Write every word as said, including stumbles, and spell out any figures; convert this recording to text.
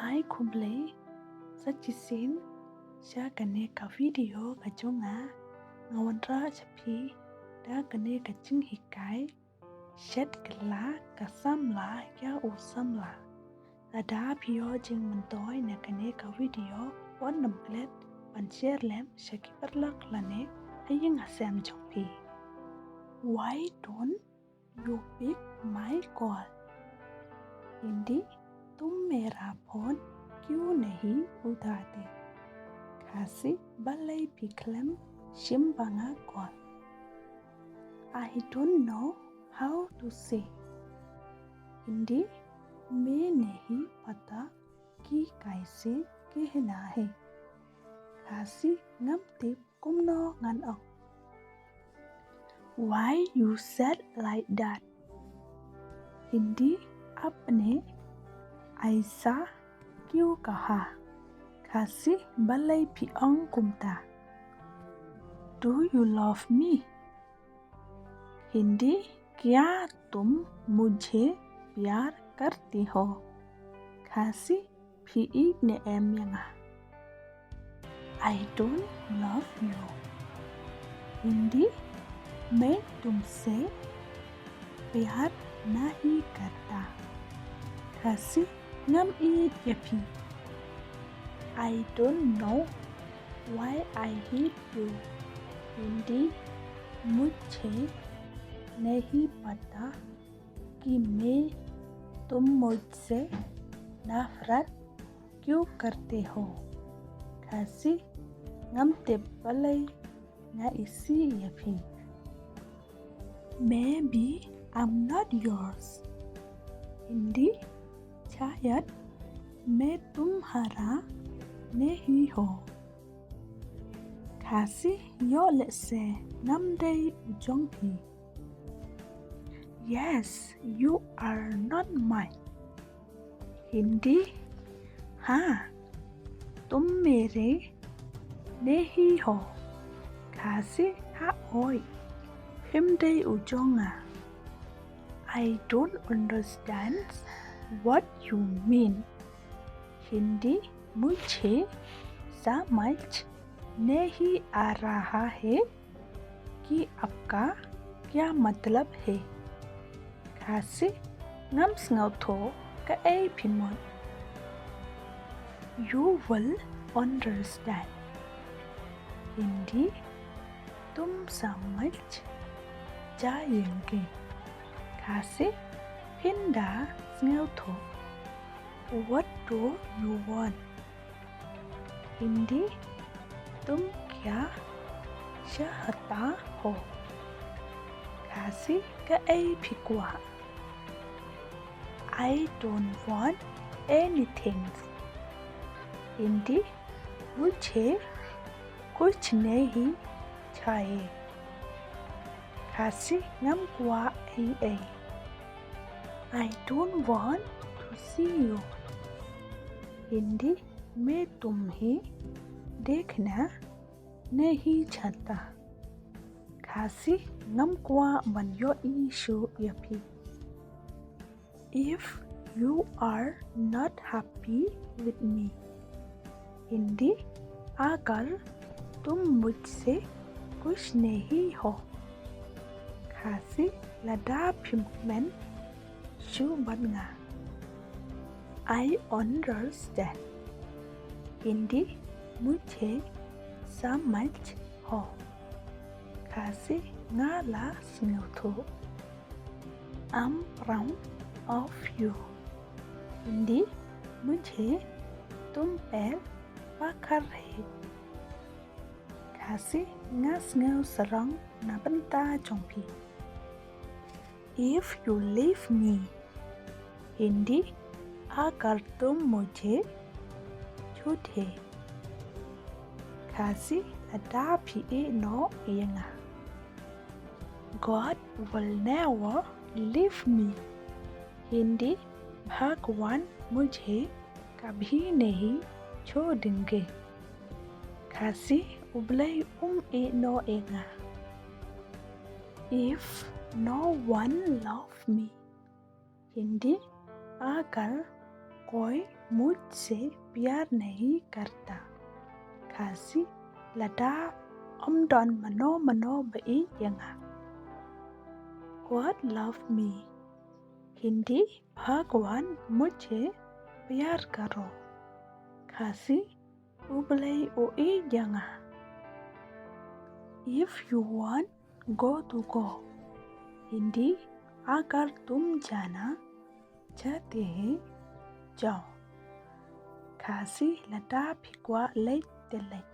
Ai khublei sa shisien sha kane ka video ka jong nga. Nga wanrah sha phi da kane ka jinghikai shet kylla ka samla ïa u samla. Lada phi ïoh jingmyntoi na kane ka video, wat nym klet ban share lem sha ki paralok lane ha ïing ha sem jong phi. Why don't you pick my call? Hindi, तुम मेरा फोन क्यों नहीं उठाते? Khasi, balei phi khlem shim ba nga call? I don't know how to say. Hindi, मैं नहीं पता कि कैसे कहना है। Khasi, ngam tip kumno ngan ong. Why you said like that? Hindi, आपने ऐसा क्यों कहा? Khasi, balei phi ong kumta? Do you love me? Hindi, क्या तुम मुझे प्यार करते हो? Khasi, phi ïeit ne em ïa nga? I don't love you. Hindi, मैं तुमसे प्यार नहीं करता। Khasi, ngam ïeit ïa phi. I don't know why I hate you. Hindi, मुझे नहीं पता कि मैं तुम मुझसे नफरत क्यों करते हो। Khasi, ngam tip balei nga isih ïa phi. Maybe I'm not yours. Hindi, शायद मैं तुम्हारा नहीं हूँ। Khasi, ïoh lehse ngam dei u jong phi. Yes, you are not mine. Hindi, हाँ, तुम मेरे नहीं हो। Khasi, hooid, phim dei u jong nga. I don't understand what you mean. Hindi, मुझे समझ नहीं आ रहा है कि आपका क्या मतलब है। Khasi, ngam sngewthuh kaei phi mut. You will understand. Hindi, तुम समझ जाओगे। Khasi, phin da sngewthuh. What do you want? Hindi, तुम क्या चाहता हो? Khasi, kaei phi kwah? I don't want anything. Hindi, मुझे कुछ नहीं चाहिए। Khasi, ngam kwah ei ei. I don't want to see you. Hindi, मैं तुम्हें देखना नहीं चाहता। Khasi, ngam kwah ban ïohi shuh ïa phi. If you are not happy with me. Hindi, अगर तुम मुझसे खुश नहीं हो। Khasi, lada phim kmen shuh bad nga. I understand. Hindi, मुझे समझ हो। Khasi, nga la sngewthuh. I'm proud of you. Hindi, मुझे तुम पर फख्र है। Khasi, nga sngew sarong na bynta jong phi. If you leave me. Hindi, अगर तुम मुझे छोड़ दे। Khasi, lada phi ïeh noh ïa nga. God will never leave me. Hindi, भगवान मुझे कभी नहीं छोड़ेंगे। Khasi, U Blei um ïeh noh ïa nga. If no one love me. Hindi, अगर कोई मुझसे प्यार नहीं करता। Khasi, lada ym don mano mano ba ïeit ïa nga. God love me. Hindi, भगवान मुझे प्यार करो। Khasi, U Blei u ïeit ïa nga. If you want, go to go. Hindi, अगर तुम जाना चाहते हैं, जाओ। Khasi, lada phi kwah leit te leit.